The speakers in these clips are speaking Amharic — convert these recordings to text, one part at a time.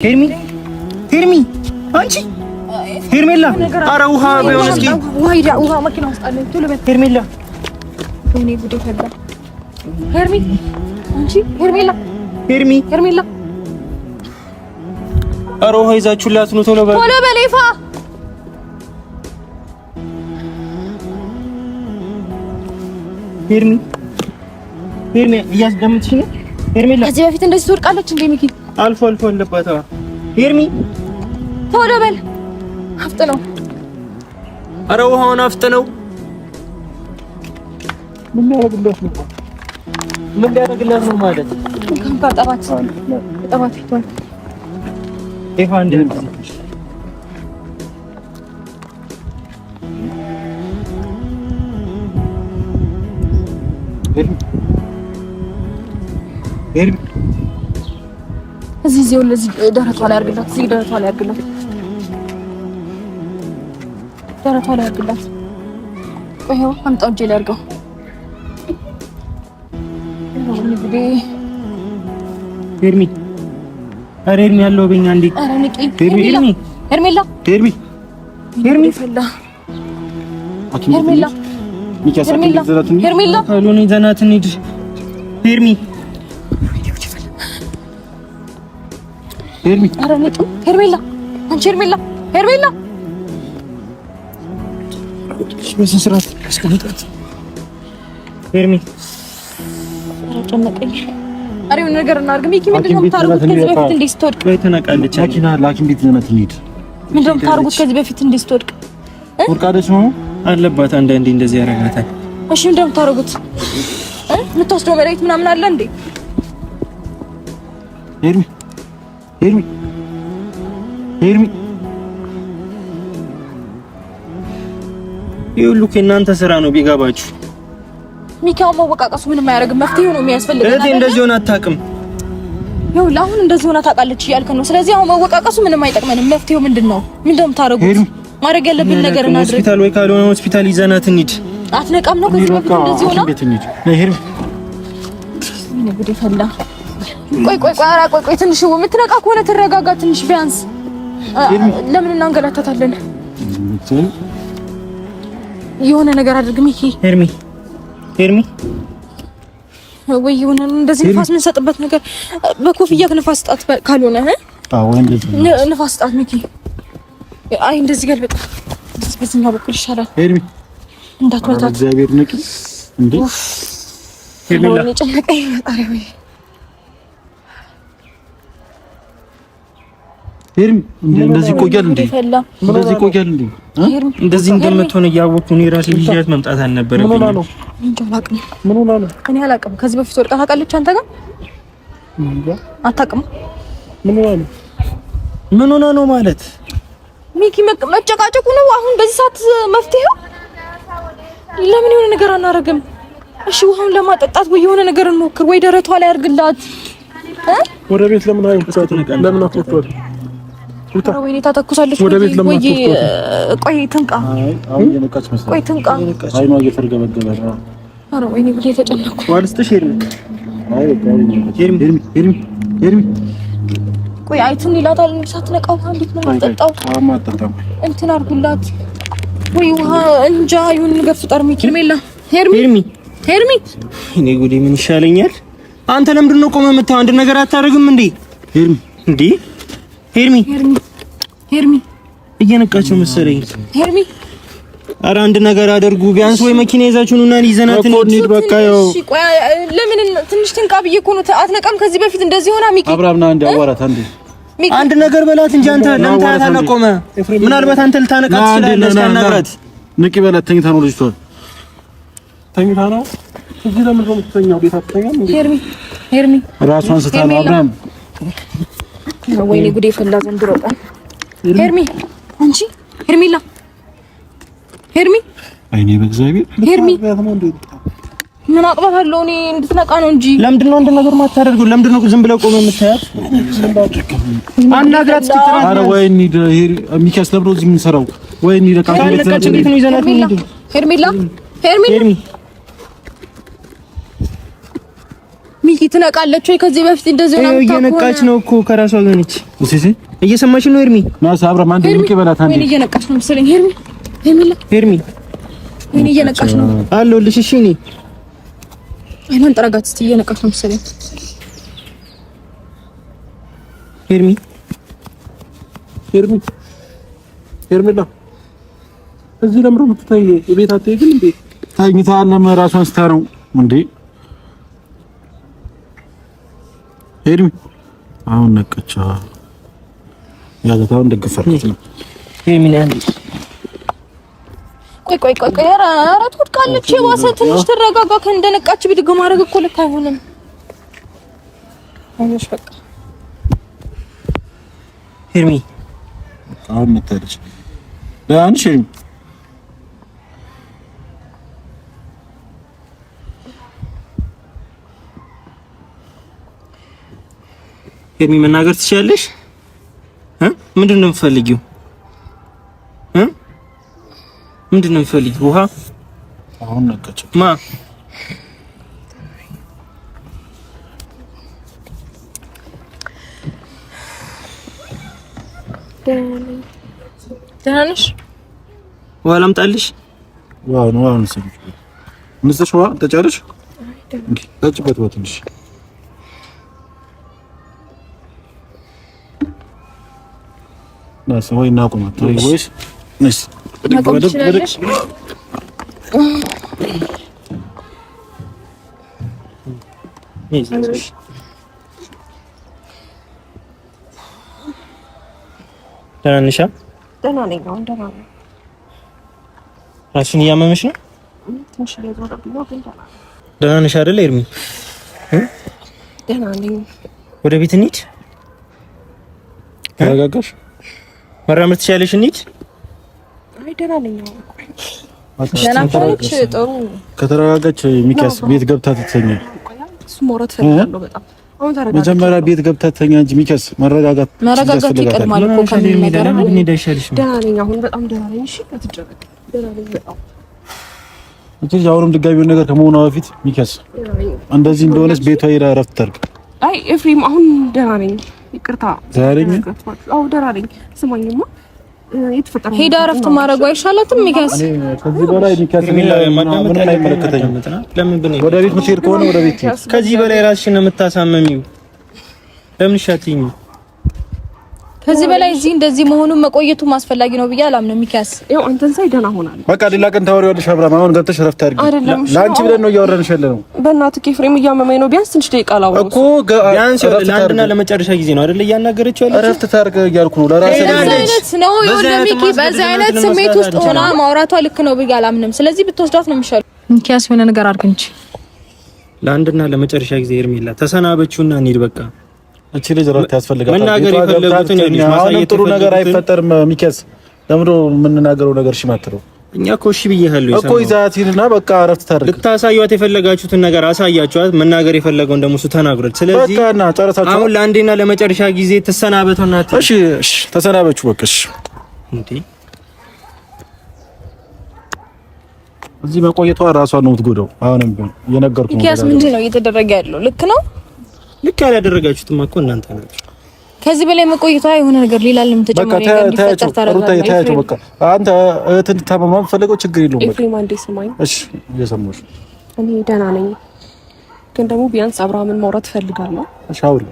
ሄርሚ ሄርሚ፣ አንቺ ሄርሜላ፣ ኧረ ውሃ ቢሆን እስኪ ውሃ መኪና ውስጥ አለ። ቶሎ በል ሄርሜላ። ወይኔ ጉዴ ፈላ። ሄርሚ፣ አንቺ ሄርሜላ፣ ሄርሚ፣ ሄርሜላ፣ ኧረ ውሃ ይዛችሁላት ነው። ቶሎ በል ቶሎ በል ይፋ። ሄርሚ፣ ሄርሚ፣ እያስደምጥሽ ነው ሄርሜላ። ከዚህ በፊት እንደዚህ ትወድቃለች እንዴ ሚኪ? አልፎ አልፎ አለባት። ሄርሚ ቶሎ በል አፍጥነው። ኧረ ውሃውን አፍጥነው። ምን ሊያደርግላት ነው? ምን ሊያደርግላት ነው ማለት? ጠባት ጠባት ፊቷን ይፋ እንደ ሄርሚ እዚህ እዚህ እዚህ ደረቷ ላይ አድርግላት። እዚህ ደረቷ ላይ አድርግላት። ደረቷ ላይ አድርግላት። ቆይ ይኸው አምጣው፣ እጄ ላይ አድርገው። ሄርሚ፣ ኧረ ሄርሚ ያለው በኛ እንዴ! ኧረ ንቂ! ሄርሜላ፣ ሄርሜላ፣ ሄርሚ፣ ሄርሚ፣ ፈላ ሄርሜላ፣ ሄርሜላ፣ ሄርሜላ፣ ካልሆነ ይዘናት እንሂድ። ሄርሚ ሄርሚ፣ ኧረ ንቂ! ሄርሜላ፣ አንቺ ሄርሜላ፣ ሄርሜላ፣ በስነ ስርዓት አስቀምጣት። ሄርሚ፣ ኧረ ጨነቀኝ። ኧረ የሆነ ነገር እናድርግ። ሚኪ፣ ምንድን ነው የምታደርጉት? ከዚህ በፊት እንዴት ስትወድቅ ወይ ተነቃለች። መኪና ለሐኪም ቤት ይዘናት እንሂድ። ምንድን ነው የምታደርጉት? ከዚህ በፊት እንዴት ስትወድቅ ወድቃለች ነው አለባት። አንዳንዴ እንደዚህ ያደርጋታል። እሺ፣ ምንድን ነው የምታደርጉት? የምትወስደው መድኃኒት ምናምን አለ እንዴ? ሄርሚ፣ ሄርሚ፣ ሄርሚ፣ ይህ ሁሉ ከእናንተ ስራ ነው ቢገባችሁ። ሚኪ፣ መወቃቀሱ ምንም አያደርግም። መፍትሄው ነው የሚያስፈልገው። እህቴ እንደዚህ ሆና አታውቅም። ይኸውልህ አሁን እንደዚህ ሆና ታውቃለች እያልክ ነው። ስለዚህ አሁን መወቃቀሱ ምንም አይጠቅመንም። መፍትሄው ምንድን ነው? ምንድን ነው የምታደርጉት? ማድረግ ያለብን ነገር እናድርግ። ሆስፒታል ወይ ካልሆነ ሆስፒታል ይዘናት እንሂድ። አትነቃም ነው ከዚህ በፊት እንደዚህ ሆና ሐኪም ቤት እንሂድ። ነይ ሄርሚ። ወይኔ ጉዴ ፈላ። ቆይ ቆይ ቆይ፣ ኧረ ቆይ ቆይ፣ ትንሽ የምትነቃ ከሆነ ትረጋጋ ትንሽ ቢያንስ። ለምን እናንገላታታለን? የሆነ ነገር አድርግ ሚኪ። ሄርሚ፣ ሄርሚ፣ ወይ የሆነ እንደዚህ ንፋስ የምንሰጥበት ነገር በኮፍያ ንፋስ ስጣት፣ ካልሆነ አዎ፣ እንደዚህ ንፋስ ስጣት ሚኪ። አይ እንደዚህ ገልበጥ፣ እንደዚህ በዚህኛው በኩል ይሻላል። ሄርሚ፣ እንዳትመታት። እግዚአብሔር ንቂ እንዴ! ሄርሜላ፣ ጨነቀኝ። ፈጣሪ ወይ ሄርሚ፣ እንደዚህ ይቆያል እንዴ? እንደዚህ ይቆያል እንዴ? እንደዚህ እንደምትሆን እያወቅሁ እኔ ራሴ ይዣት መምጣት አልነበረብኝም። ምን ሆና ነው? እኔ አላውቅም። ከዚህ በፊት ወድቃ ታውቃለች? አንተ ጋር አታውቅም? ምን ሆና ነው? ምን ሆና ነው ማለት ሚኪ፣ መጨቃጨቁ ነው አሁን በዚህ ሰዓት መፍትሄው? ለምን የሆነ ነገር አናደርግም? እሺ ውሃውን ለማጠጣት ወይ የሆነ ነገር እንሞክር፣ ወይ ደረቷ ላይ አድርግላት። ወደ ቤት ለምን አይወስዳትም? ለምን አትወስዷትም? ወይኔ ታተኩሳለች። ወደ ቤት ለምን ወይ ቆይ ትንቃ፣ አይ አሁን እየነቃች መሰለኝ። ቆይ ትንቃ። አይኗ እየተርገበገበ ነው። ኧረ ወይኔ ጉዴ ተጨነኩ። ዋልስጥሽ ሄርሚ፣ አይ በቃ ሄርሚ፣ ሄርሚ፣ ሄርሚ፣ ሄርሚ፣ ቆይ አይቱን ይላታል። ሳትነቃ ውሃ እንዴት ነው የምትጠጣው? አትጠጣም። እንትን አድርጉላት ወይ ውሃ እንጃ፣ ይሁን ነገር ፍጠር። ሚኪ፣ ሄርሜላ፣ ሄርሚ፣ ሄርሚ፣ ሄርሚ፣ እኔ ጉዴ ምን ይሻለኛል? አንተ ለምንድን ነው ቆመህ የምታየው? አንድ ነገር አታደርግም እንዴ? ሄርሚ፣ እንዴ ሄርሚ፣ ሄርሚ፣ እየነቃች ነው መሰለኝ። ሄርሚ፣ ኧረ አንድ ነገር አድርጉ ቢያንስ፣ ወይ መኪና ይዛችሁ ኑና ይዘናት እንሂድ። በቃ ያው እሺ፣ ቆይ ለምን ትንሽ ትንቃ ብዬ እኮ ነው። አትነቃም? ከዚህ በፊት እንደዚህ ሆና ሚኪ፣ አብራምና አንዴ አዋራት፣ አንዴ ሚኪ፣ አንድ ነገር በላት እንጂ አንተ ለምን ታያታለህ? ቆመህ ምናልባት አንተ ልታነቃት ትችላለህ። እስኪ አናግራት። ንቂ በላት። ተኝታ ነው ልጅቷ፣ ተኝታ ነው። እዚህ ለምን ነው የምትተኛው? ቤት አትተኛም እንዴ? ሄርሚ፣ ሄርሚ፣ ራሷን ስታ ነው አብርሃም። ወይኔ ጉዴ ፈላ ዘንድሮ ቀን። ሄርሚ፣ አንቺ ሄርሜላ፣ ሄርሚ፣ አይኔ በእግዚአብሔር ሄርሚ፣ ምን አቅባት አለው? እኔ እንድትነቃ ነው እንጂ። ለምንድን ነው አንድ ነገር ማታደርገው? ለምንድን ነው ዝም ብለህ ቆመህ የምታያት? አናግራት እስኪ ጥራት። ኧረ ወይ እንሂድ። ሚኪያስ ለምንድን ነው እዚህ የምንሰራው? ወይ እንሂድ። በቃ ካልነቃች እንዴት ነው ይዘናት የምንሄደው? ሄርሜላ፣ ሄርሜላ፣ ሄርሚ፣ ሚኪ ትነቃለች ወይ? ከዚህ በፊት እንደዚህ ነው እየነቃች ነው እኮ ከራሷ ጋር ነች። እሺ እየሰማሽ ነው ኤርሚ? ናስ አብረም አንድ ሚኪ በላት አንዴ። ወይኔ እየነቃች ነው መሰለኝ። ሄርሚ ሄርሚላ ሄርሚ ወይኔ እየነቃች ነው አለሁልሽ። እሺ እኔ አይኗን ጠረጋት እስኪ። እየነቃች ነው መሰለኝ። ሄርሚ ሄርሚ ሄርሚላ እዚህ ለምሮ የምትተኚው? ቤት አትሄጂም እንዴ? ተኝታ ራሷን ስታ ነው እንዴ? ሄርሚ አሁን ነቀቻ። ያዛት አሁን ደግፍ አድርጋት ነው ሄርሚ ነኝ። ቆይ ቆይ ቆይ ቆይ፣ ኧረ ኧረ ትወድቃለች። የባሰ ትንሽ ትረጋጋ። ከእንደነቃች ብድግ ማድረግ እኮ ልክ አይሆንም። አይዞሽ በቃ ሄርሚ አሁን መታለች። ደህና ነሽ ሄርሚ? ሄርሚ መናገር ትችያለሽ? ምንድን ነው የምትፈልጊው? ምንድን ነው የምትፈልጊው? ውሃ አሁን ነቀች። ማ ደህና ነሽ? ውሃ ላምጣልሽ? ውሃ ነው አሁን ሰምቼ ውሃ ተጫለሽ? ጠጭበት በትንሽ ናስ ወይ እናቁማት ወይስ ነስ መቆም ትችላለሽ? ደህና ነሽ? ደህና ነኝ። አሁን ደህና ነኝ። ራስሽን እያመመሽ ነው? ትንሽ እየዞረብኝ ነው፣ ግን ደህና ነኝ። ደህና ነሽ አይደል ኤርሚ? ደህና ነኝ። ወደ ቤት እንሂድ። ተረጋጋሽ? መራመድ ትችያለሽ? እንሂድ። አይ ደህና ነኝ። አሁን ደህና ከሆነች ጥሩ። ከተረጋጋች ሚኪያስ ቤት ገብታ ትተኛ። እሱ ማውራት እፈልጋለሁ በጣም አሁን ተረጋጋ። መጀመሪያ ቤት ገብታ ትተኛ እንጂ ሚኪያስ መረጋጋት መረጋጋት ይቀድማል እኮ ከምንም ነገር አይደል? ብንሄድ አይሻልሽም? ደህና ነኝ አሁን በጣም ደህና ነኝ። እሺ አትጨነቅ። ደህና ነኝ በጣም እቺ አሁንም ድጋሚ ነገር ከመሆኗ በፊት ሚኪያስ እንደዚህ እንደሆነች ቤቷ ሄዳ እረፍት ታድርግ። አይ ኤፍሬም አሁን ደህና ነኝ። ይቅርታ ዛሬ አዎ ደህና ነኝ። ስማኝማ የተፈጠረው ሄዳ እረፍት ማድረጉ አይሻላትም? ሚኪያስ ከዚህ በላይ ሚኪያስ ምንም አይመለከተኝም። ለምን ብንሄድ ወደ ቤት የምትሄድ ከሆነ ወደ ቤት ትሄድ። ከዚህ በላይ ራስሽን ነው የምታሳመሚው። ለምን ሻትኝ? ከዚህ በላይ እዚህ እንደዚህ መሆኑን መቆየቱ አስፈላጊ ነው ብዬ አላምንም። ሚኪያስ ያው አንተን ሳይ ደህና ሆናለሁ። በቃ ሌላ ቀን ታወሪዋለሽ። አብርሃም አሁን ገብተሽ እረፍት አድርጊ። አይደለም እሺ፣ ለአንቺ ብለን ነው እያወራንሽ ያለ ነው በእናትህ ኤፍሬም እያመመኝ ነው። ቢያንስ ትንሽ ደቂቃ ላውራው እኮ ቢያንስ ለአንድና ለመጨረሻ ጊዜ ነው አይደል እያናገረችው ያለችው? እረፍት ታድርግ እያልኩ ነው። ለራስህ በዚህ አይነት ነው ይኸውልህ ሚኪ፣ በዚህ አይነት ስሜት ውስጥ ሆና ማውራቷ ልክ ነው ብዬ አላምንም። ስለዚህ ብትወስዳት ነው የሚሻለው። ሚኪያስ የሆነ ነገር አድርግ እንጂ ለአንድና ለመጨረሻ ጊዜ ሄርሜላ ተሰናበችውና እንሂድ በቃ። እቺ ልጅ እረፍት ያስፈልጋታል። መናገር የፈለጉትን ይኸውልሽ፣ ማሳየት ጥሩ ነገር የፈለጉትን አይፈጠርም። ሚኪያስ ለምንድን ነው የምንናገረው ነገር እሺ የማትለው? እኛ እኮ እሺ ብዬሃለሁ እኮ ይዛት ሂድና በቃ እረፍት ታድርግ። ልታሳዩት የፈለጋችሁትን ነገር አሳያችኋት። መናገር የፈለገውን ደግሞ እሱ ተናግሯል። ስለዚህ በቃ እና ጨረሳችሁ። አሁን ለአንዴና ለመጨረሻ ጊዜ ትሰናበቱና እሺ፣ እሺ ተሰናበችሁ። በቃ እሺ። እንዴ እዚህ መቆየቷ ራሷን ነው የምትጎዳው። አሁንም ቢሆን እየነገርኩህ ነው። ሚኪያስ ምንድን ነው እየተደረገ ያለው? ልክ ነው ልክ ያላደረጋችሁትማ እኮ እናንተ ናችሁ። ከዚህ በላይ መቆየቷ የሆነ ነገር ሌላ ለም በቃ ተጨማሪ ነገር እንዲፈጠር ታደርጋለህ። ታያቸው። በቃ አንተ እህት እንድታመም የምፈልገው ችግር የለውም። በቃ ኤፍሬም አንዴ ስማኝ እሺ፣ እየሰማሁሽ ነው። እኔ ደህና ነኝ፣ ግን ደግሞ ቢያንስ አብርሃምን ማውራት እፈልጋለሁ። እሺ አውሪ።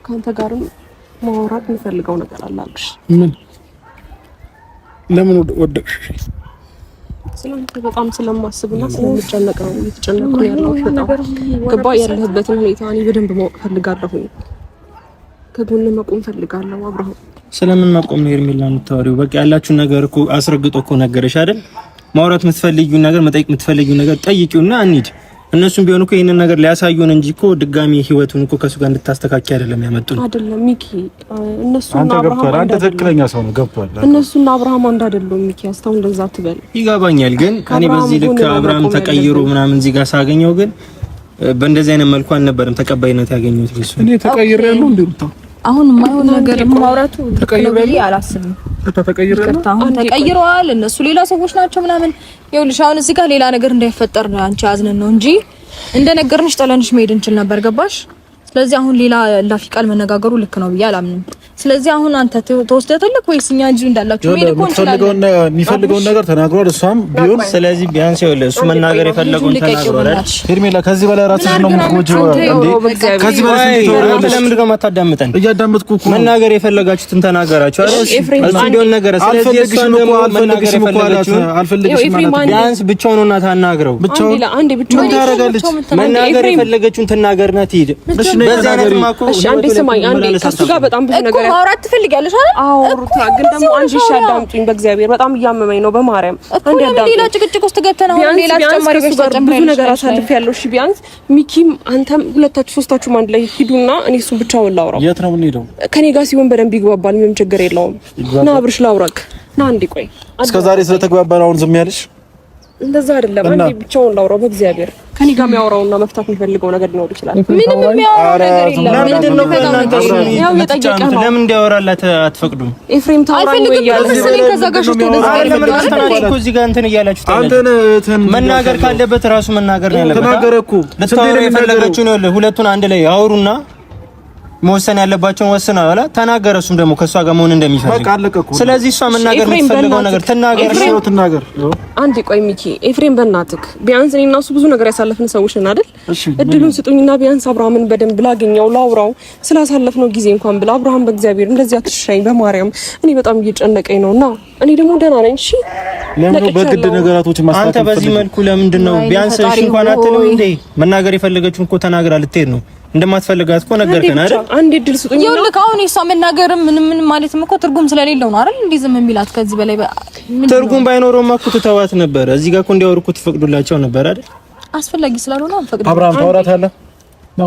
ከአንተ ጋርም ማውራት የምፈልገው ነገር አለ አልኩሽ። ምን ለምን ወደቅሽ? ስለአንተ በጣም ስለማስብና ስለምጨነቅ ነው እየተጨነቅኩ ያለሁት። በጣም ገባ ያለህበትን ሁኔታ እኔ በደንብ ማወቅ ፈልጋለሁ። ከጎን መቆም ፈልጋለሁ አብርሃም። ስለምን መቆም ነው ሄርሜላ የምታወሪው? በቃ ያላችሁን ነገር እኮ አስረግጦ እኮ ነገረሽ አይደል? ማውራት የምትፈልጊውን ነገር መጠየቅ የምትፈልጊውን ነገር ጠይቂውና እንሂድ። እነሱም ቢሆን እኮ ይሄንን ነገር ሊያሳዩን እንጂ እኮ ድጋሚ ህይወቱን እኮ ከሱ ጋር እንድታስተካኪ አይደለም ያመጡን። አይደለም ሚኪ፣ እነሱና አንተ አብርሃም ገብቶሃል። አንድ አንተ አይደሉም። ትክክለኛ ሰው ነው። ገብቶሃል። እነሱና አብርሃም አንድ አይደሉም ሚኪ፣ አስተው እንደዛ አትበል። ይገባኛል፣ ግን እኔ በዚህ ልክ ጎን ነው አብርሃም መቆም ተቀይሮ ያለብን። ምናምን እዚህ ጋር ሳገኘው ግን በእንደዚህ አይነት መልኩ አልነበረም ተቀባይነት ያገኘሁት። እሱ እኔ ተቀይሬያለሁ እንዴ ሩታ? አሁን የማይሆን ነገር ማውራቱ ልክ ነው ብዬ አላስብም። ተቀይረዋል። እነሱ ሌላ ሰዎች ናቸው ምናምን። ይኸውልሽ አሁን እዚህ ጋር ሌላ ነገር እንዳይፈጠር ነው አንቺ አዝነን ነው እንጂ እንደነገርንሽ ጥለንሽ መሄድ እንችል ነበር። ገባሽ? ስለዚህ አሁን ሌላ ላፊ ቃል መነጋገሩ ልክ ነው ብዬ አላምንም። ስለዚህ አሁን አንተ ተወስደህ ወይስ እኛ እንጂ እንዳላችሁ መሄድ እኮ እንችላለን። የሚፈልገውን ነገር ተናግሯል። እሷም ቢሆን ስለዚህ ቢያንስ ይኸውልህ እሱ መናገር የፈለገውን ተናግሯል። ሄርሜላ ከዚህ በላይ ራስሽ ነው የምትጎጂው እንዴ? ከዚህ በላይ ስንት ለምንድን ነው የማታዳምጠን? እያዳመጥኩ እኮ መናገር የፈለጋችሁትን ተናገራችሁ አይደል? እሱ ቢሆን ነገር ስለዚህ እሷን ደግሞ መናገር የፈለጋችሁን አልፈልግሽም ማለት ቢያንስ ብቻውን ሆና ታናግረው። ብቻውን ምን ታደርጋለች? መናገር የፈለገችውን ትናገርና ትሂድ። በዚህ አይነትማ እኮ እሺ፣ አንዴ ስማኝ፣ አንዴ ከእሱ ጋር በጣም ብዙ ነገር ማውራት ትፈልጊያለሽ አይደል? አዎ ሩታ፣ ግን ደግሞ አንቺ እሺ፣ አዳምጡኝ። በእግዚአብሔር በጣም እያመመኝ ነው። በማርያም አንዴ አዳምጡኝ። ሌላ ጭቅጭቅ ውስጥ ገብተን አሁን ሌላ ተጨማሪ በሽታ ብዙ ነገር አሳልፌያለሁ። እሺ፣ ቢያንስ ሚኪም አንተም ሁለታችሁ ሶስታችሁም አንድ ላይ ሂዱና እኔ እሱን ብቻውን ላውራው። የት ነው የምንሄደው? ከኔ ጋር ሲሆን በደንብ ይግባባል። ምንም ችግር የለውም። ና አብርሽ ላውራክ። ና አንዴ ቆይ። እስከ ዛሬ ስለተግባባን አሁን ዝም ያለሽ እንደዛ አይደለም። አንዴ ብቻውን ላውራው በእግዚአብሔር። ከኔ ጋር የሚያወራውና መፍታት የሚፈልገው ነገር ሊኖር ይችላል። ምንም የሚያወራው ነገር የለም። ለምንድን ነው እናንተ ለምን እንዲያወራላት አትፈቅዱም? ኤፍሬም ታወራኝ ወይ ያለ መሰለኝ። ከዛ ጋር ሽቶ እኮ እዚህ ጋር እንትን እያላችሁ መናገር ካለበት ራሱ መናገር ነው ያለበት። ተናገረ እኮ ልታወራ የፈለገችውን ሁለቱን አንድ ላይ አውሩና መወሰን ያለባቸውን ወስነው አላ ተናገረ። እሱም ደግሞ ከእሷ ጋር መሆን እንደሚፈልግ በቃ አለቀ እኮ። ስለዚህ እሷ መናገር የምትፈልገው ነገር ትናገር። እሺ ትናገር። አንዴ ቆይ ሚኪ፣ ኤፍሬም በእናትህ ቢያንስ እኔ እና እሱ ብዙ ነገር ያሳለፍን ሰዎች ነን አይደል? እድሉን ስጡኝና ቢያንስ አብርሃምን በደንብ ላገኘው፣ ላውራው ስላሳለፍነው ጊዜ እንኳን ብላ አብርሃም፣ በእግዚአብሔር እንደዚህ አትሻኝ፣ በማርያም እኔ በጣም እየጨነቀኝ ነውና እኔ ደግሞ ደህና ነኝ። እሺ ለምን በግድ ነገራቶችን ማስተካከል አንተ በዚህ መልኩ ለምንድን ነው ቢያንስ እሺ እንኳን አትልም እንዴ? መናገር የፈለገችውን እኮ ተናግራ ልትሄድ ነው። እንደማትፈልጋት እኮ ነገርከን አይደል? አንድ እድል ስጡኝ። ይኸውልህ አሁን የእሷ መናገርም ምንም ምንም ማለትም እኮ ትርጉም ስለሌለው ነው አይደል? እንዲህ ዝም የሚላት ከዚህ በላይ ትርጉም ባይኖረውማ እኮ ትተዋት ነበር። እዚህ ጋር እኮ እንዲያወሩ እኮ ትፈቅዱላቸው ነበር አይደል? አስፈላጊ ስላልሆነ አንፈቅድም። አብርሃም ታወራታለህ።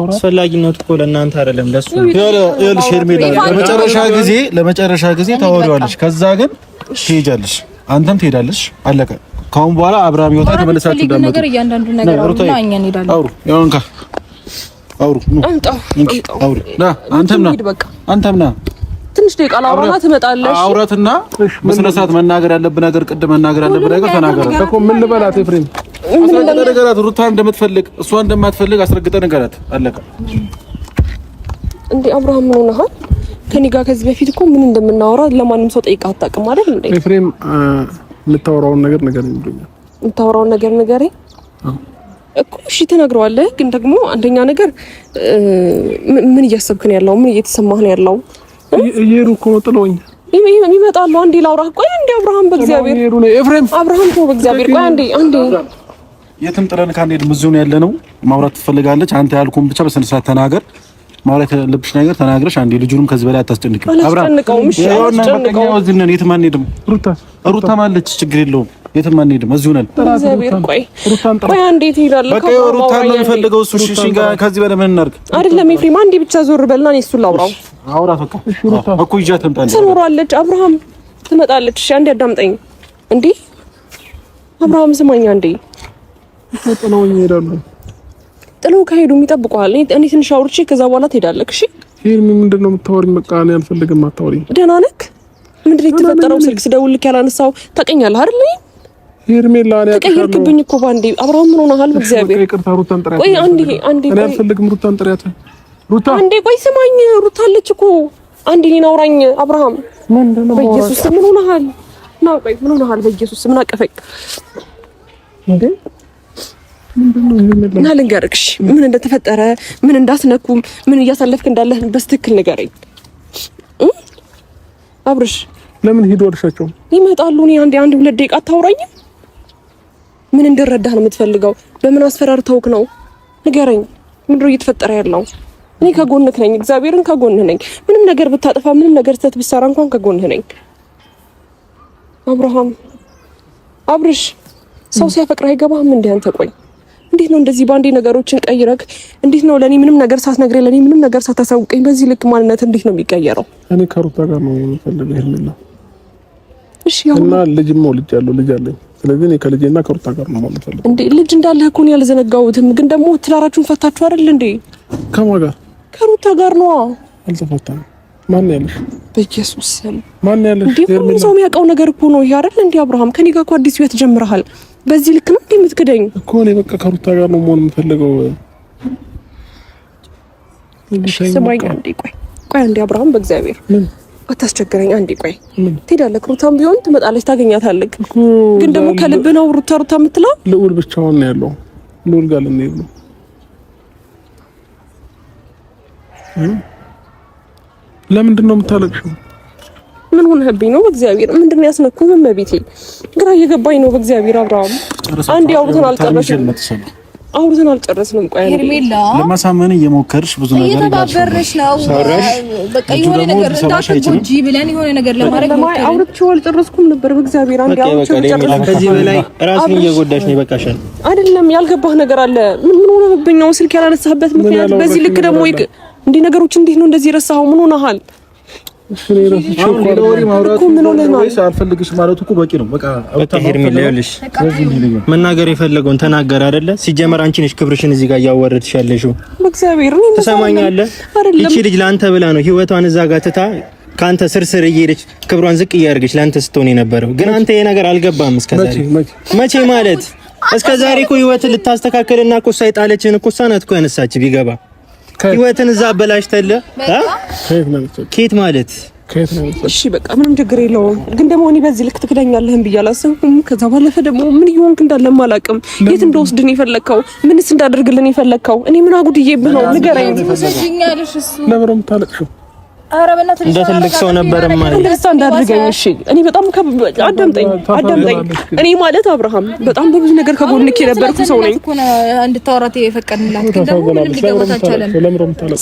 አስፈላጊነቱ እኮ ለእናንተ አይደለም ለሱ ነው። ይኸውልሽ ሄርሜላ ለመጨረሻ ጊዜ ታወሪዋለሽ። ከዛ ግን ትሄጃለሽ፣ አንተም ትሄዳለሽ። አለቀ። ከአሁን በኋላ አብርሃም ይወጣ ተመለሳችሁ እንዳመጡ ነገር እያንዳንዱ ነገር አውሩና እኛ እንሄዳለን። አውሩ ያውንካ አውሩ አውሩ ና አንተም ና አንተም ና ትንሽ ደቂቃ ላውራና ትመጣለሽ። አውራትና በስነ ስርዓት መናገር ያለብህ ነገር ቅድም መናገር ያለብህ ነገር ተናገር እኮ። ምን ልበላት ኤፍሬም? አስረግጠህ ንገራት፣ ሩታ እንደምትፈልግ እሷ እንደማትፈልግ አስረግጠህ ንገራት። አለቀ። እንዴ አብርሃም ምን ሆነሃል? ከኔ ጋር ከዚህ በፊት እኮ ምን እንደምናወራ ለማንም ሰው ጠይቀህ አታውቅም አይደል እንዴ? ኤፍሬም የምታወራውን ነገር ንገረኝ ብሎኛል። የምታወራውን ነገር ንገረኝ እኮ እሺ፣ ትነግረዋለህ። ግን ደግሞ አንደኛ ነገር ምን እያሰብክ ነው ያለው? ምን እየተሰማህ ነው ያለው? እየሄዱ እኮ ነው ጥለውኝ ይመጣሉ። አንዴ ላውራህ። ቆይ አንዴ አብርሃም፣ በእግዚአብሔር ኤፍሬም፣ አብርሃም ተው፣ በእግዚአብሔር ቆይ አንዴ፣ አንዴ የትም ጥለን ከአንሄድም። እዚሁ ነው ያለነው። ማውራት ትፈልጋለች። አንተ ያልኩህን ብቻ በስነ ስርዓት ተናገር። ማውራት ያለብሽ ነገር ተናግረሽ አንዴ ልጁንም ከዚህ በላይ አታስጨንቂው። አላስጨንቀውም። እሺ አላስጨንቀውም። እዚህ ነን፣ የትም አንሄድም። ሩታም አለች፣ ችግር የለውም። የትም አንሄድም፣ እዚሁ ነን። እግዚአብሔር ቆይ ቆይ አንዴ ትሄዳለህ። በቃ ሩታን ነው የሚፈልገው እሱ። እሺ እሺ፣ ከዚህ በላይ ምን እናድርግ? አይደለም ኤፍሬም፣ አንዴ ብቻ ዞር በልና እኔ እሱን ላውራው። አውራት በቃ እኮ ይዣት ልምጣ። ትኖራለች፣ አብርሃም ትመጣለች። እሺ አንዴ አዳምጠኝ። እንዴ አብርሃም ስማኝ አንዴ። ጥለውኝ ይሄዳሉ። ጥለው ከሄዱም ይጠብቁሃል። እኔ ትንሽ አውርቼ ከዛ በኋላ ትሄዳለህ። እሺ ይሄን ምንድን ነው የምታወሪኝ? በቃ እኔ አልፈልግም፣ አታወሪኝ። ደህና ነህ? ምንድን ነው የተፈጠረው? ስልክ ስደውልልህ ያላነሳው ታውቀኛለህ አይደል? ሄርሜላ እኔ ተቀየርክብኝ እኮ ባንዴ። አብርሃም ምን ሆነሃል? በእግዚአብሔር ይቅርታ፣ ሩታን ጥሪያት። ቆይ አንዴ አንዴ፣ እኔ አልፈልግም። ሩታን ጥሪያት። ሩታ አንዴ ቆይ ስማኝ፣ ሩታ አለች እኮ አንዴ እኔን አውራኝ። አብርሃም በኢየሱስ ምን ሆነሃል? ና ቆይ ምን ሆነሃል? በኢየሱስ ምን አቀፈኝ እንዴ? እና ልንገርህ ምን እንደተፈጠረ ምን እንዳስነኩም ምን እያሳለፍክ እንዳለህ በስትክክል ንገረኝ አብርሽ። ለምን ሂዱ አልሻቸው? ይመጣሉ። እኔ አንዴ አንድ ሁለት ደቂቃ አታውራኝም? ምን እንድረዳህ ነው የምትፈልገው? በምን አስፈራርተውክ ነው? ንገረኝ። ምንድነው እየተፈጠረ ያለው? እኔ ከጎንህ ነኝ፣ እግዚአብሔርን ከጎንህ ነኝ። ምንም ነገር ብታጠፋ፣ ምንም ነገር ስህተት ብትሰራ እንኳን ከጎንህ ነኝ። አብርሃም አብርሽ፣ ሰው ሲያፈቅር አይገባህም እንዴ አንተ? ቆይ እንዴት ነው እንደዚህ ባንዴ ነገሮችን ቀይረክ? እንዴት ነው ለኔ ምንም ነገር ሳትነግረኝ፣ ለኔ ምንም ነገር ሳታሳውቀኝ በዚህ ልክ ማንነት እንዴት ነው የሚቀየረው? እኔ ከሩታ ጋር ነው የምፈልገው ሄርሜላ። እሺ ያው እና ልጅም ወልጃለሁ፣ ልጅ አለኝ። ስለዚህ እኔ ከልጄና ከሩታ ጋር ነው የምፈልገው። እንዴ ልጅ እንዳለህ እኮ እኔ አልዘነጋሁትም፣ ግን ደግሞ ትዳራችሁን ፈታችሁ አይደል እንዴ? ከማን ጋር? ከሩታ ጋር ነዋ። አልተፈታንም። ማን ያለሽ? በኢየሱስ ስም ማን ያለሽ? እንዴ ሁሉም ሰው የሚያውቀው ነገር እኮ ነው ይሄ አይደል? እንዴ አብርሃም ከኔ ጋር እኮ አዲስ ህይወት ጀምረሃል። በዚህ ልክ ነው እንዴ የምትክደኝ? እኮ እኔ በቃ ከሩታ ጋር ነው መሆን የምፈልገው። ስማኝ አንዴ፣ ቆይ ቆይ አንዴ አብርሃም፣ በእግዚአብሔር አታስቸግረኝ። አንዴ ቆይ፣ ትሄዳለህ። ሩታም ቢሆን ትመጣለች፣ ታገኛታለህ። ግን ደግሞ ከልብ ነው ሩታ ሩታ የምትለው? ልዑል ብቻውን ነው ያለው። ልዑል ጋር ልንሄድ ነው። ለምንድን ነው የምታለቅሽው? ምን ሆነህብኝ ነው? በእግዚአብሔር ምንድን ነው ያስነኩህ? እመቤቴ ግራ እየገባኝ ነው። በእግዚአብሔር አብርሃም አንዴ አውርተን አልጨረስንም። አውርተን አልጨረስንም። ቆይ ሄርሜላ ለማሳመን እየሞከርሽ ብዙ ነገር እየተባበርሽ ነው። በቃ የሆነ ነገር እንዳትጎጂ ብለን የሆነ ነገር ለማድረግ ሞከርን። አውርቼው አልጨረስኩም ነበር። በእግዚአብሔር አንዴ አውርቼው አልጨረስኩም። ከዚህ በላይ ራስን እየጎዳሽ ነው። ይበቃሻል። አይደለም ያልገባህ ነገር አለ። ምን ምን ሆነህብኝ ነው ስልክ ያላነሳህበት ምክንያት? በዚህ ልክ ደግሞ እንዲህ ነገሮች እንዴት ነው እንደዚህ ረሳኸው? ምን ሆነሃል? አልፈልግሽ ማለቱ እኮ በቂ ነው። በቃ ሄርሜላ ይኸውልሽ መናገር የፈለገውን ተናገረ አይደለ? ሲጀመር አንቺ ነሽ ክብርሽን እዚህ ጋር እያወረድሽ ያለሽው። በእግዚአብሔር ትሰማኛለህ? ይቺ ልጅ ለአንተ ብላ ነው ህይወቷን እዛ ጋር ትታ ከአንተ ስር ስር እየሄደች ክብሯን ዝቅ እያደረገች ለአንተ ስትሆን የነበረው። ግን አንተ ይሄ ነገር አልገባም እስከዛሬ። መቼ ማለት እስከዛሬ እኮ ህይወትን ልታስተካከልና እኮ እሷ የጣለችህን እኮ እሷ ናት እኮ ያነሳች ቢገባ ህይወትን እዛ አበላሽተህ ኬት ማለት እሺ፣ በቃ ምንም ችግር የለውም። ግን ደግሞ እኔ በዚህ ልክ ትክደኛለህን ብዬ አላሰብኩም። ከዛ ባለፈ ደግሞ ምን እየሆንክ እንዳለም አላውቅም። የት እንደወስድን የፈለግከው? ምንስ እንዳደርግልን የፈለግከው? እኔ ምን አጉድዬብህ ነው? ንገረኝ። ለምን ነው የምታለቅሽው? እንደ ትልቅ ሰው ነበር ማለት እንደዛ እንዳድርገኝ። እሺ እኔ በጣም አዳምጠኝ፣ አዳምጠኝ። እኔ ማለት አብርሃም በጣም በብዙ ነገር ከጎንክ የነበርኩ ሰው ነኝ። እንድታወራት የፈቀድንላት ግን ደግሞ ምንም ሊገባት አልቻለም።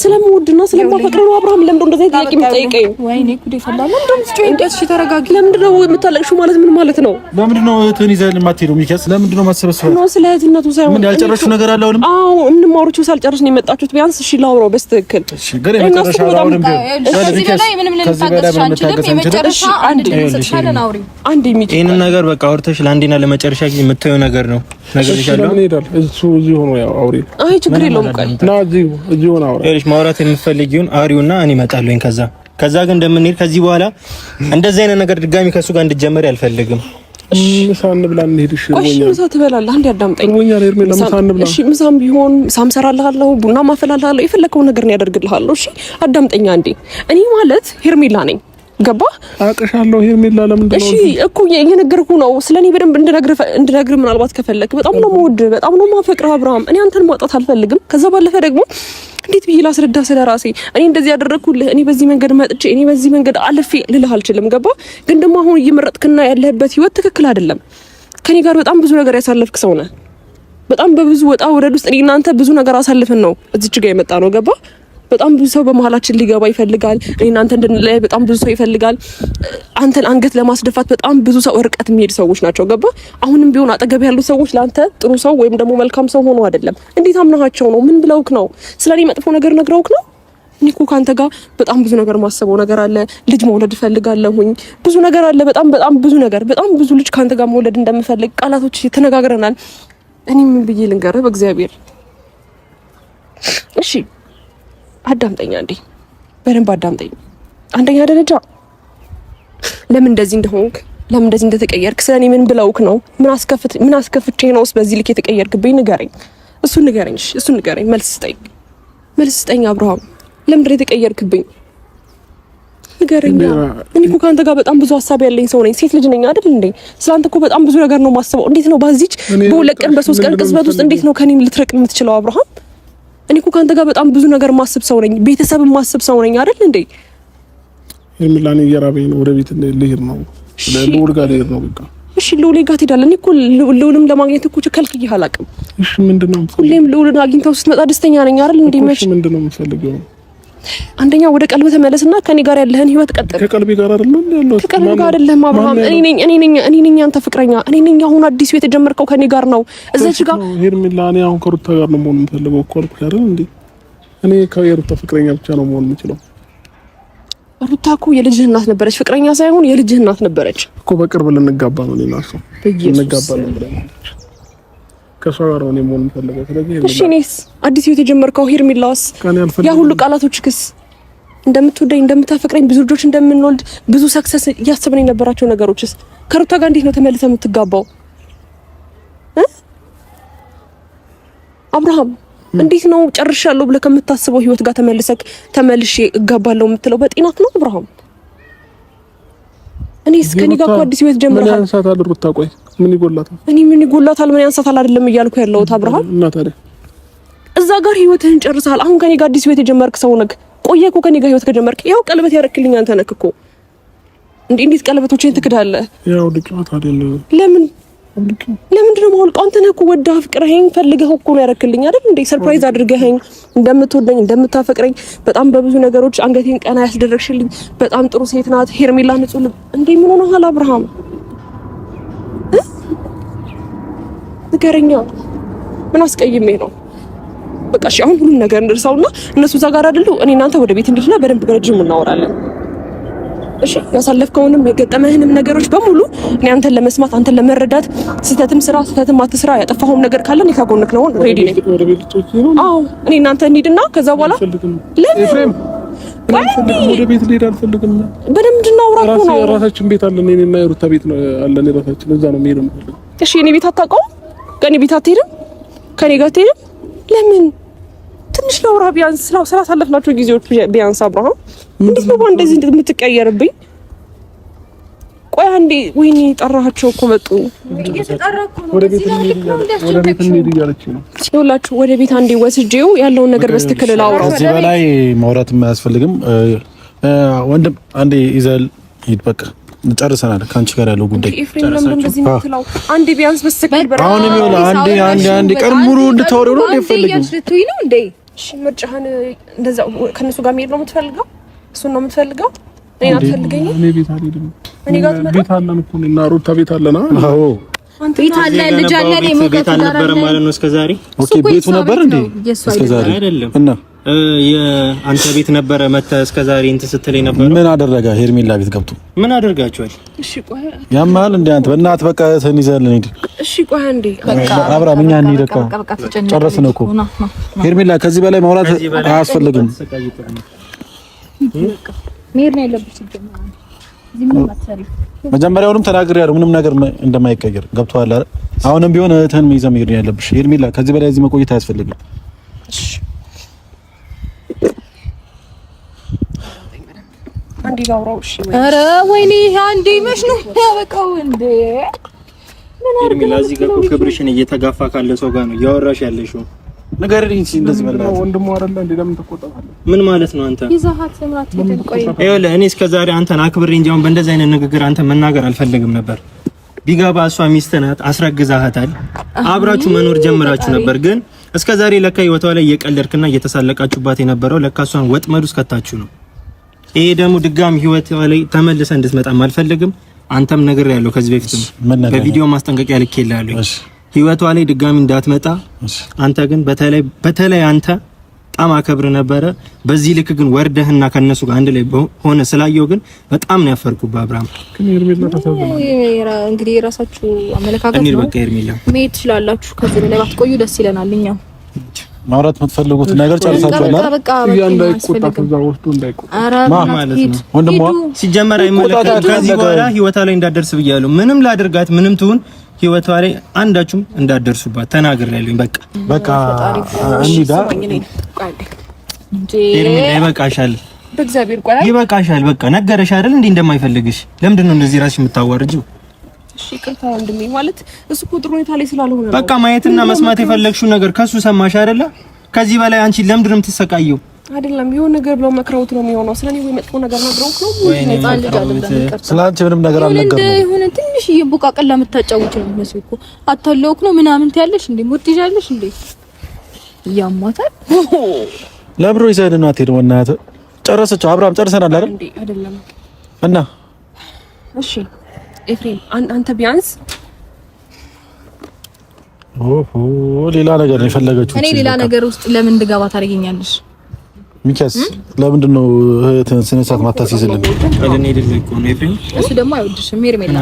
ስለምወድና ስለማፈቅር ነው። አብርሃም ለምንድን ነው እንደዚህ ጥያቄ የምትጠይቀኝ? ወይኔ ጉዴ ፈላ። ለምንድን ነው የምትጮይበት? እሺ ተረጋጊ። ለምንድን ነው የምታለቅሽው? ማለት ምን ማለት ነው? ለምንድን ነው እህትህን ይዘህ የማትሄደው? ሚኪያስ ለምንድን ነው የማትሰበስበው? ነው ስለ እህትነቱ ሳይሆን ምን ያልጨረስሽው ነገር አለ? አሁንም አዎ፣ ምንም አውርቼው ሳልጨርስ ነው የመጣችሁት። ቢያንስ እሺ ላውራው በስትክክል። እሺ ግን የመጨረሻ አሁንም ቢሆን ከዚህ በላይ ምንም ልንታገስሽ አንችልም። የመጨረሻ አንድ እንሰጥሻለን። አውሪ አንድ የሚጭ ይሄንን ነገር በቃ አውርተሽ ለአንዴና ለመጨረሻ ጊዜ የምታየው ነገር ነው። ነግሬሻለሁ። ለምን ይሄዳል? እሱ እዚሁ ሆኖ ያው አውሪ። አይ ችግር የለውም። ቆይ ና እዚሁ እዚሁ ሆኖ አውራ። ይኸውልሽ ማውራት የምትፈልጊውን አውሪውና እኔ እመጣለሁኝ። ከዛ ግን እንደምንሄድ ከዚህ በኋላ እንደዚህ አይነት ነገር ድጋሚ ከእሱ ጋር እንድትጀመሪ አልፈልግም። ምሳ እንብላ እንሂድ። እሺ እሺ፣ ምሳ ትበላለህ። አንዴ አዳምጠኝ። እርቦኛል ሄርሜላ፣ ምሳ እንብላ። እሺ፣ ምሳም ቢሆን ምሳም እሰራልሃለሁ፣ ቡና ማፈላልሃለሁ፣ የፈለከውን ነገር ነው ያደርግልሃለሁ። እሺ፣ አዳምጠኛ አንዴ። እኔ ማለት ሄርሜላ ነኝ። ገባ? አውቅሻለሁ ሄርሜላ። ለምንድን ነው? እሺ እኮ እየነገርኩህ ነው። ስለኔ በደንብ እንድነግርህ ምናልባት ከፈለክ። በጣም ነው የምወድህ፣ በጣም ነው የማፈቅርህ አብርሃም። እኔ አንተን ማጣት አልፈልግም። ከዛ ባለፈ ደግሞ እንዴት ብዬ ላስረዳ ስለ ራሴ? እኔ እንደዚህ ያደረግኩልህ፣ እኔ በዚህ መንገድ መጥቼ፣ እኔ በዚህ መንገድ አልፌ ልልህ አልችልም። ገባ? ግን ደግሞ አሁን እየመረጥክና ያለህበት ህይወት ትክክል አይደለም። ከኔ ጋር በጣም ብዙ ነገር ያሳለፍክ ሰው ነህ። በጣም በብዙ ወጣ ወረድ ውስጥ እኔ እናንተ ብዙ ነገር አሳልፈን ነው እዚች ጋር የመጣ ነው። ገባ? በጣም ብዙ ሰው በመሀላችን ሊገባ ይፈልጋል። እኔ እናንተ እንድንለያይ በጣም ብዙ ሰው ይፈልጋል። አንተን አንገት ለማስደፋት በጣም ብዙ ሰው ርቀት የሚሄድ ሰዎች ናቸው። ገባ? አሁንም ቢሆን አጠገብ ያሉ ሰዎች ለአንተ ጥሩ ሰው ወይም ደግሞ መልካም ሰው ሆኖ አይደለም። እንዴት አምናሃቸው ነው? ምን ብለውክ ነው? ስለኔ መጥፎ ነገር ነግረውክ ነው? እኔ እኮ ከአንተ ጋር በጣም ብዙ ነገር ማሰበው ነገር አለ። ልጅ መውለድ እፈልጋለሁኝ። ብዙ ነገር አለ። በጣም በጣም ብዙ ነገር፣ በጣም ብዙ ልጅ ከአንተ ጋር መውለድ እንደምፈልግ ቃላቶች ተነጋግረናል። እኔ ምን ብዬ ልንገርህ? በእግዚአብሔር እሺ አዳምጠኝ አንዴ፣ በደንብ አዳምጠኝ። አንደኛ ደረጃ ለምን እንደዚህ እንደሆንክ፣ ለምን እንደዚህ እንደተቀየርክ፣ ስለኔ ምን ብለውክ ነው? ምን አስከፍቼ ነውስ በዚህ ልክ የተቀየርክብኝ? ንገረኝ፣ እሱን ንገረኝ፣ እሺ፣ እሱን ንገረኝ። መልስ ስጠኝ፣ መልስ ስጠኝ አብርሃም፣ ለምንድን ነው የተቀየርክብኝ? ንገረኝ። እኔ እኮ ከአንተ ጋር በጣም ብዙ ሀሳብ ያለኝ ሰው ነኝ። ሴት ልጅ ነኝ አይደል እንዴ? ስለአንተ እኮ በጣም ብዙ ነገር ነው የማስበው። እንዴት ነው በዚች በሁለት ቀን በሶስት ቀን ቅጽበት ውስጥ እንዴት ነው ከኔም ልትረቅ የምትችለው አብርሃም? እኔ እኮ ከአንተ ጋር በጣም ብዙ ነገር ማስብ ሰው ነኝ። ቤተሰብ ማስብ ሰው ነኝ አይደል እንዴ? ሄርሜላ፣ እኔ እየራበኝ ነው። ወደ ቤት ልሄድ ነው። ልዑል ጋር ልሄድ ነው። በቃ እሺ፣ ልዑል ጋር ትሄዳለህ። እኔ እኮ ልዑልም ለማግኘት እኮ ከልክዬህ አላውቅም። እሺ፣ ምንድነው? ሁሌም ልዑልን አግኝተው ስትመጣ ደስተኛ ነኝ አይደል እንዴ? መች ምንድነው የምትፈልገው? አንደኛ ወደ ቀልብ ተመለስና ከኔ ጋር ያለህን ህይወት ቀጥል። ከቀልቤ ጋር አይደለም ያለው። ከቀልብ ጋር አይደለም አብርሃም። እኔ ነኝ እኔ ነኝ እኔ ነኝ አንተ ፍቅረኛ እኔ ነኝ። አሁን አዲስ ቤት የጀመርከው ከኔ ጋር ነው። እዛች ጋር ሄርሜላ፣ እኔ አሁን ከሩታ ጋር ነው መሆን የምፈልገው እኮ አልኩሽ አይደል እንዴ? እኔ ከሩታ ፍቅረኛ ብቻ ነው መሆን የምችለው። ሩታ እኮ የልጅህ እናት ነበረች፣ ፍቅረኛ ሳይሆን የልጅህ እናት ነበረች እኮ። በቅርብ ልንጋባ ነው እኔና እሷ እንጋባለን ብለናል። ከእሷ ጋር ነው መሆን የምፈልገው። ስለዚህ እሺ፣ እኔስ አዲስ ህይወት የጀመርከው ሄርሜላስ፣ ያ ሁሉ ቃላቶች ክስ እንደምትወደኝ እንደምታፈቅረኝ፣ ብዙ ልጆች እንደምንወልድ፣ ብዙ success እያሰብን የነበራቸው ነገሮችስ ከሩታ ጋር እንዴት ነው ተመልሰህ የምትጋባው? አብርሃም እንዴት ነው ጨርሻለሁ ብለህ ከምታስበው ህይወት ጋር ተመልሰህ ተመልሼ እጋባለሁ የምትለው በጤናት ነው አብርሃም? እኔስ ከኔ ጋር እኮ አዲስ ህይወት ጀምረሃል። ምን ያንሳታል ሩታ? ቆይ ምን ይጎላታል? እኔ ምን ይጎላታል ምን ያንሳታል አይደለም እያልኩ ያለሁት አብርሃም። እና ታዲያ እዛ ጋር ህይወትህን ጨርሰሃል። አሁን ከኔ ጋር አዲስ ህይወት የጀመርክ ሰው ነህ። ቆየህ እኮ ከኔ ጋር ህይወት ከጀመርክ። ያው ቀለበት ያረክልኝ አንተ ነህ እኮ። እንዴ እንዴት ቀለበቶችን ትክዳለህ? ያው ልቅማት አይደለም። ለምን ለምንድን ነው የማወልቀው? አንተ ነህ እኮ ወደህ አፍቅረኸኝ ፈልገህ እኮ ነው ያረክልኝ አይደል እንዴ? surprise አድርገኸኝ እንደምትወደኝ እንደምታፈቅረኝ በጣም በብዙ ነገሮች አንገቴን ቀና ያስደረግሽልኝ በጣም ጥሩ ሴት ናት ሄርሜላ፣ ንጹህ ልብ። እንዴ ምን ሆነሃል አብርሃም? ንገረኛ፣ ምን አስቀይሜ ነው? በቃ እሺ፣ አሁን ሁሉም ነገር እንርሳውና እነሱ እዛ ጋር አይደሉ፣ እኔ እናንተ ወደ ቤት እንሂድና በደንብ በረጅሙ እናወራለን። እሺ ያሳለፍከውንም የገጠመህንም ነገሮች በሙሉ እኔ አንተን ለመስማት አንተን ለመረዳት፣ ስህተትም ስራ ስህተትም አትስራ፣ ያጠፋኸውም ነገር ካለ እኔ ከጎንክ ነው፣ ready ነኝ። አዎ እኔ እናንተ እንሂድና ከዛ በኋላ ለምን ወደ ቤት ልሄድ አልፈልግም። በደንብ እንድናወራ እኮ ነው። የራሳችን ቤት አለን፣ እኔና የሩታ ቤት አለን የራሳችን፣ እዛ ነው የምሄደው። እሺ የኔ ቤት አታውቀውም? ከኔ ቤት አትሄድም? ከኔ ጋር አትሄድም? ለምን ትንሽ ላውራ ቢያንስ ስላሳለፍናቸው ጊዜዎች ቢያንስ አብርሃም እንዴት ነው እንደዚህ የምትቀየርብኝ? ቆይ አንዴ፣ ወይኔ ጠራሃቸው እኮ መጡ። ወደ ቤት እንሂድ እያለች ነው። ይኸውላችሁ ወደ ቤት አንዴ ወስጄው ያለውን ነገር በስትክል ላውራው። ከዚህ በላይ ማውራት የማያስፈልግም ወንድም፣ አንዴ ይዘል ሂድ በቃ ጨርሰናል። ከአንቺ ጋር ያለው ጉዳይ ኤፍሬም፣ ለምን እንደዚህ የምትለው? አንዴ ቢያንስ በስትክል አሁን የሚሆነው አንዴ አንዴ አንዴ ቀን ሙሉ እንድታወሪው ነው ነው እንዴ? እሺ ምርጫህን እንደዛ ከነሱ ጋር መሄድ ነው የምትፈልገው? እሱን ነው የምትፈልገው? እኔን አትፈልገኝም? እኔ ቤት አልሄድም። እኔ ጋር ትመጣ ቤት አለን እኮ እኔና ሩታ ቤት አለና። አዎ ቤት አለ፣ ልጅ አለ። ቤት አልነበረም ማለት ነው እስከዛሬ። okay ቤቱ ነበር እንዴ እስከዛሬ? አይደለም እና የአንተ ቤት ነበረ መተህ እስከዛሬ እንትን ስትለኝ ነበረ። ምን አደረገ? ሄርሜላ ቤት ገብቶ ምን አደርጋችኋል? እሺ ቆይ ያማል እንዴ አንተ በእናትህ በቃ እህትህን ይዘህልን ሂድ። እሺ ቆይ አንዴ በቃ አብርሃም እኛ እንሂድ በቃ ጨረስን እኮ ሄርሜላ፣ ከዚህ በላይ ማውራት አያስፈልግም። መሄድ ነው ያለብሽ። መጀመሪያውንም ተናግሬያለሁ፣ ምንም ነገር እንደማይቀየር ገብቶሃል አይደል? አሁንም ቢሆን እህትህን ይዘህ መሄድ ነው ያለብሽ ሄርሜላ። ከዚህ በላይ እዚህ መቆየት አያስፈልግም። አንዴ ላውራው። እሺ ኧረ ወይኔ አንዴ መች ነው ያበቃው እንዴ? ሄርሜላ እዚህ ጋር እኮ ክብርሽን እየተጋፋ ካለ ሰው ጋር ነው እያወራሽ ያለሽው። ንገሪኝ እስኪ እንደዚህ በእናትህ ወንድሙ አይደለ እንዴ? ለምን ትቆጣታለህ? ምን ማለት ነው አንተ? ይዘሃት ምራት ቆይ ይኸውልህ እኔ እስከ ዛሬ አንተን አክብሬ እንጂ አሁን በእንደዚህ አይነት ንግግር አንተ መናገር አልፈልግም ነበር። ቢገባ እሷ ሚስት ናት፣ አስረግዛሃታል። አብራችሁ መኖር ጀምራችሁ ነበር። ግን እስከ ዛሬ ለካ ህይወቷ ላይ እየቀለድክና እየተሳለቃችሁባት የነበረው ለካ እሷን ወጥመድ ውስጥ ከታችሁ ነው። ይሄ ደግሞ ድጋሚ ህይወቷ ላይ ተመልሰ እንድትመጣም አልፈልግም። አንተም ነግሬሃለሁ፣ ከዚህ በፊትም በቪዲዮ ማስጠንቀቂያ ልኬልሃለሁ። ህይወቷ ላይ ድጋሚ እንዳትመጣ። አንተ ግን በተለይ በተለይ አንተ በጣም አከብር ነበረ። በዚህ ልክ ግን ወርደህና ከነሱ ጋር አንድ ላይ ሆነ ስላየው ግን በጣም ነው ያፈርኩብህ አብርሃም። እንግዲህ የራሳችሁ አመለካከት ነው። በቃ ሄርሜላ መሄድ ትችላላችሁ። ከዚህ በላይ ባትቆዩ ደስ ይለናል። እኛም ማውራት የምትፈልጉት ነገር ጨርሳችኋል። በቃ እንዳይቆጣ ከዛ ወስዶ እንዳይቆጣ ማለት ነው ወንድሟ ሲጀመር አይመለከትም። ከዚህ በኋላ ህይወቷ ላይ እንዳደርስ ብያለሁ። ምንም ላድርጋት፣ ምንም ትሁን ህይወቷ ላይ አንዳችሁም እንዳደርሱባት ተናግሬያለሁኝ። በቃ በቃ እንሂዳ። ሄርሜላ ይበቃሻል፣ በእግዚአብሔር ቆይ ይበቃሻል። በቃ ነገረሽ አይደል እንዴ እንደማይፈልግሽ። ለምንድን ነው እንደዚህ ራስሽ የምታዋርጂው? እሺ ይቅርታ ወንድሜ፣ ማለት እሱ እኮ ጥሩ ሁኔታ ላይ ስላልሆነ ነው። በቃ ማየትና መስማት የፈለግሽው ነገር ከሱ ሰማሽ አይደለ? ከዚህ በላይ አንቺ ለምንድን ነው የምትሰቃየው? አይደለም የሆነ ነገር ብለው መክረውት ነው የሚሆነው። ስለኔ ወይ መጥፎ ነገር ነግረውት ነው። ህፃን ልጅ አይደለም። ይቅርታ ስለ አንቺ ምንም ነገር አልነገርንም። የሆነ ትንሽ እየቦቃቅላ የምታጫውች ነው የሚመስለው እኮ አታለውክ ነው ምናምን ትያለሽ እንዴ? mood ትይዣለሽ እንዴ? ያሟታል። ለብሮ ይዘህን ነው አትሄድም? እናትህ ጨረሰችው። አብርሃም ጨርሰናል አይደል? እንዴ አይደለም። እና እሺ ኤፍሬም አንተ ቢያንስ ኦሆ ሌላ ነገር ነው የፈለገችው። እኔ ሌላ ነገር ውስጥ ለምን እንድገባ ታደርገኛለሽ? ሚኪያስ ለምንድን ነው እህትህን ስነ ስርዓት ማታስይዝልን? እሱ ደግሞ አይወድሽም ሄርሜላ።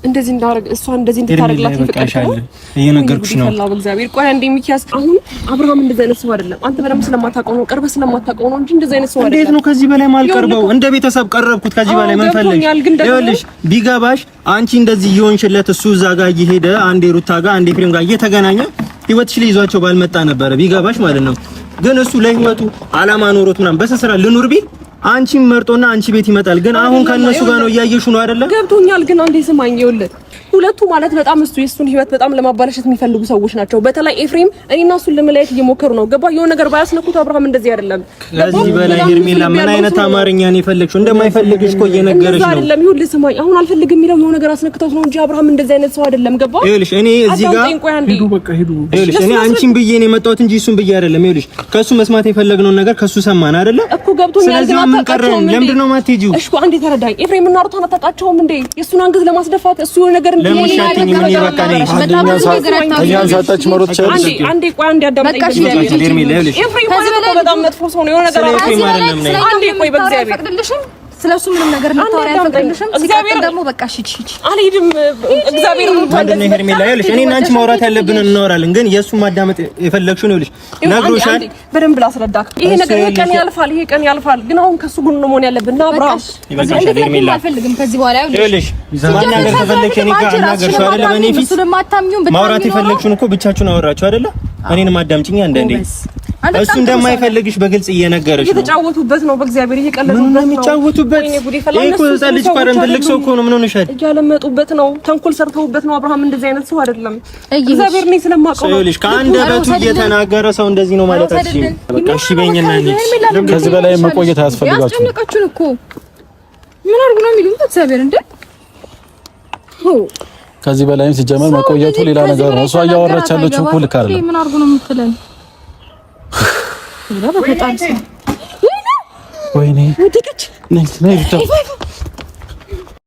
እንደዚህ እንዳረግ እሷ እንደዚህ እንድታረግላት ይፈቀድከው እየነገርኩሽ ነው። እግዚአብሔር ቆይ አንዴ ሚኪያስ፣ አሁን አብርሃም እንደዚህ አይነት ሰው አይደለም። አንተ በደንብ ስለማታውቀው ነው፣ ቅርበህ ስለማታውቀው ነው እንጂ እንደዚህ አይነት ሰው አይደለም። እንዴት ነው ከዚህ በላይ ማልቀርበው? እንደ ቤተሰብ ቀረብኩት። ከዚህ በላይ ምን ፈለግሽ? ይኸውልሽ ቢገባሽ አንቺ እንደዚህ እየሆንሽለት እሱ እዛ ጋር እየሄደ አንዴ ሩታ ጋር አንዴ ኤፍሬም ጋር እየተገናኘ ህይወትሽ ላይ ይዟቸው ባልመጣ ነበረ ቢገባሽ ማለት ነው። ግን እሱ ለህይወቱ አላማ ኖሮት ምናምን በስስራ ልኑር ቢል አንቺን መርጦና አንቺ ቤት ይመጣል። ግን አሁን ከነሱ ጋር ነው እያየሹ ነው አይደለ? ገብቶኛል። ግን አንዴ ስማኝ፣ ይኸውልህ ሁለቱ ማለት በጣም እሱ የእሱን ህይወት በጣም ለማባለሸት የሚፈልጉ ሰዎች ናቸው። በተለይ ኤፍሬም እኔና እሱን ለመለያየት እየሞከሩ ነው። ገባ? የሆነ ነገር ባያስነኩት አብርሃም እንደዚህ አይደለም። ከዚህ በላይ ሄርሜላ ምን አይነት አማርኛ ነው የፈለግሽው? እንደማይፈልግሽ እኮ እየነገረሽ ነው። አይደለም ይኸውልህ፣ ስማኝ፣ አሁን አልፈልግም የሚለው የሆነ ነገር አስነክተውት ነው እንጂ አብርሃም እንደዚህ አይነት ሰው አይደለም። ገባ? ይኸውልሽ እኔ እዚህ ጋር ሂዱ፣ በቃ ሂዱ። ይኸውልሽ እኔ አንቺን ብዬ ነው የመጣሁት እንጂ እሱን ብዬ አይደለም። ይኸውልሽ ከሱ መስማት የፈለግነውን ነገር ከሱ ሰማን አይደለ እኮ ገብቶኛል። ግን አታውቃቸውም እንዴ? ለምንድን ነው የማትሄጂው? እሺ አንዴ ተረዳኝ። ኤፍሬም እና ሩታን አታውቃቸውም እንዴ? የእሱን አንገት ለማስደፋት እሱ የሆነ ነገር ስለሱ ምንም ነገር እንድታወሪ አልፈቅድልሽም። ሲቀጥል ደግሞ በቃ እሺ እሺ አልሄድም። እግዚአብሔር ምንድን ነው ሄርሜላ፣ ይኸውልሽ እኔ እና አንቺ ማውራት ያለብንን እናወራለን፣ ግን የእሱን ማዳመጥ የፈለግሽውን ይኸውልሽ ነግሮሻል። በደንብ ላስረዳክ። ይሄ ነገር ይሄ ቀን ያልፋል፣ ይሄ ቀን ያልፋል። ግን አሁን ከሱ ጎን ነው መሆን ያለብን። ና አብርሃም፣ ይበቃሻል ሄርሜላ፣ አልፈልግም ከዚህ በኋላ ይኸውልሽ ማናገር ከፈለግሽ እኔ ጋር አናገርሽው አይደለ? በእኔ ፊት ማውራት የፈለግሽውን እኮ ብቻችሁን አወራችሁ አይደለ? እኔንም አዳምጪኝ አንዳንዴ እሱ እንደማይፈልግሽ በግልጽ እየነገረሽ ነው። እየተጫወቱበት ነው፣ በእግዚአብሔር እየቀለዱበት ነው። የሚጫወቱበት ይሄ እኮ ህፃን ልጅ እኮ አይደለም፣ ትልቅ ሰው እኮ ነው። ምን ሆነሻል? እያለመጡበት ነው፣ ተንኮል ሰርተውበት ነው። አብርሃም እንደዚህ አይነት ሰው አይደለም። እግዚአብሔር እኔ ስለማውቀው ነው። ይኸውልሽ ከአንደበቱ እየተናገረ ሰው እንደዚህ ነው ማለት አትችይም። በቃ እሺ በይኝና እንሂድ። ከዚህ በላይ መቆየት አያስፈልጋችሁም። ያስጨነቃችሁን እኮ ምን አድርጉ ነው የሚሉት? እግዚአብሔር እንደ ከዚህ በላይም ሲጀመር መቆየቱ ሌላ ነገር ነው። እሷ እያወራች ያለችው እኮ ልክ አይደለም። ምን አድርጉ ነው የምትለን? ወይኔ ወደቀች። ነይ ነይ